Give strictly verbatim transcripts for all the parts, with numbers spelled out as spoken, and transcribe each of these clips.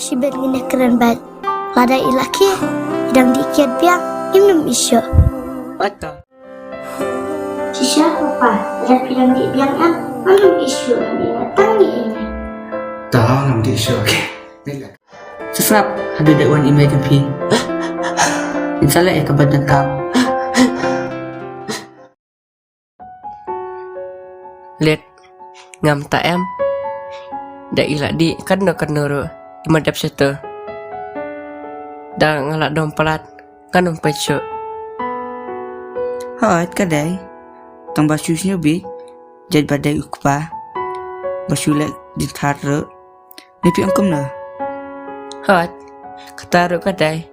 Shibit ngin ïa kren bad. Lada i la ki, i dang dih kiad biang, im nym issue. Shisha papa, lada phi dang dih biang em, ym nym issue, ym nym tang ni ine. Tang nym dih issue, okay. Shisha, haduh da wan i mei jong phi. Inshallah ïa ka ban dang kam. Let, ngam ta em. Da i la dih katno katno ruh, i ma dep sha to. Da nga la dom palat, ngan ym peit shuh. Hooid ka dei. Tang ba shu sngewbha, jait ba dei u kpa. Ba shu leh jingthad ruh. Ni phi ong kumno? Hooid, kata ruh ka dei.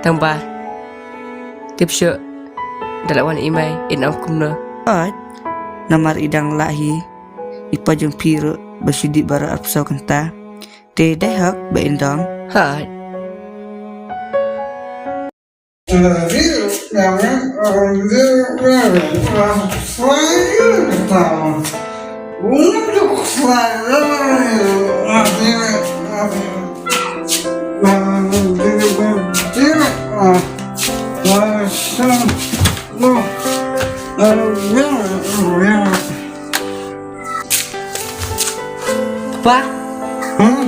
Tang ba tip shuh da la wan i mei in ong kumno. Hooid, namar i dang lah hi. I pa jong phi ruh ba shu dih baroh arphew saw kynta. Te dei hok ba in dom. Hooid. Pa. Hmm?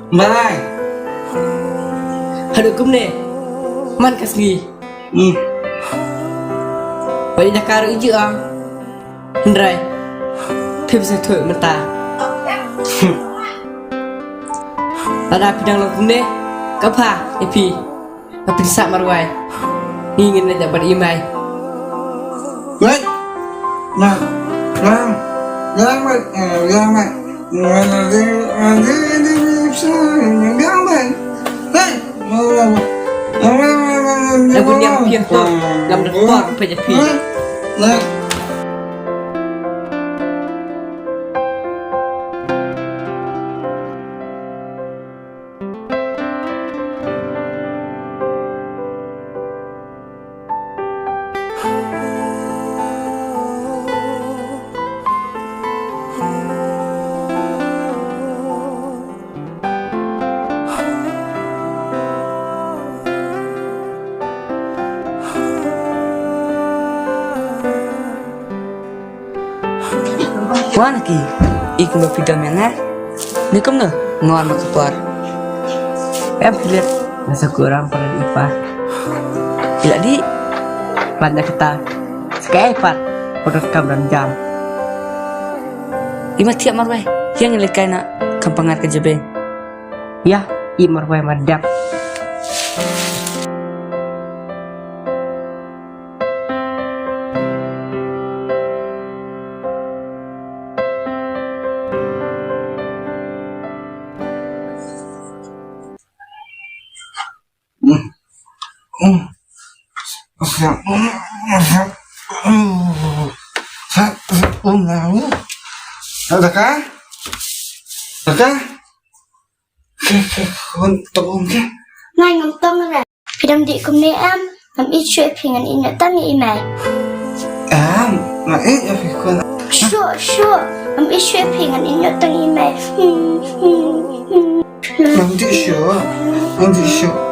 Balei? Haduh kumne. Man ka sngi. Hmm. Ba i da ka ruh i ju ong. Hynrei phim sngewthuh mynta. Lada phi dang long kumne, ka bha ïa phi. Ba phin sah marwei. Ngi ngin leit ïa bad i mei. Wait. Na. Lang. Lang, wait. Eh, lang, wait. Lang, wait. Hey. Lang, wait. Lang, wait. Lang, wait. Lang, wait. Lang, wait. Lang, wait. Wan ki, ik mo pidam ïa nga. Ni kumno, nga wan ma ka por. Em Philip, nga sa kuram para di pa. Ila di, panda kata. Sekai pat, photo kam dam jam. Ima tiap marwai, yang lekai na, kam pangar ka jabeng. Ïa, i marwai ma dep. Daka? Daka? Ngan tong re. Phi dang dih kumne em? Ngam ïeit shuh ïa phi, ngan ïehnoh tang ïa i mei. Em, nga ïeit ïa phi khun. Shuh, shuh. Ngam ïeit shuh ïa phi, ngan ïehnoh tang ïa i mei. Hmm, hmm, hmm. Ngam dih shuh. Ngam dih shuh.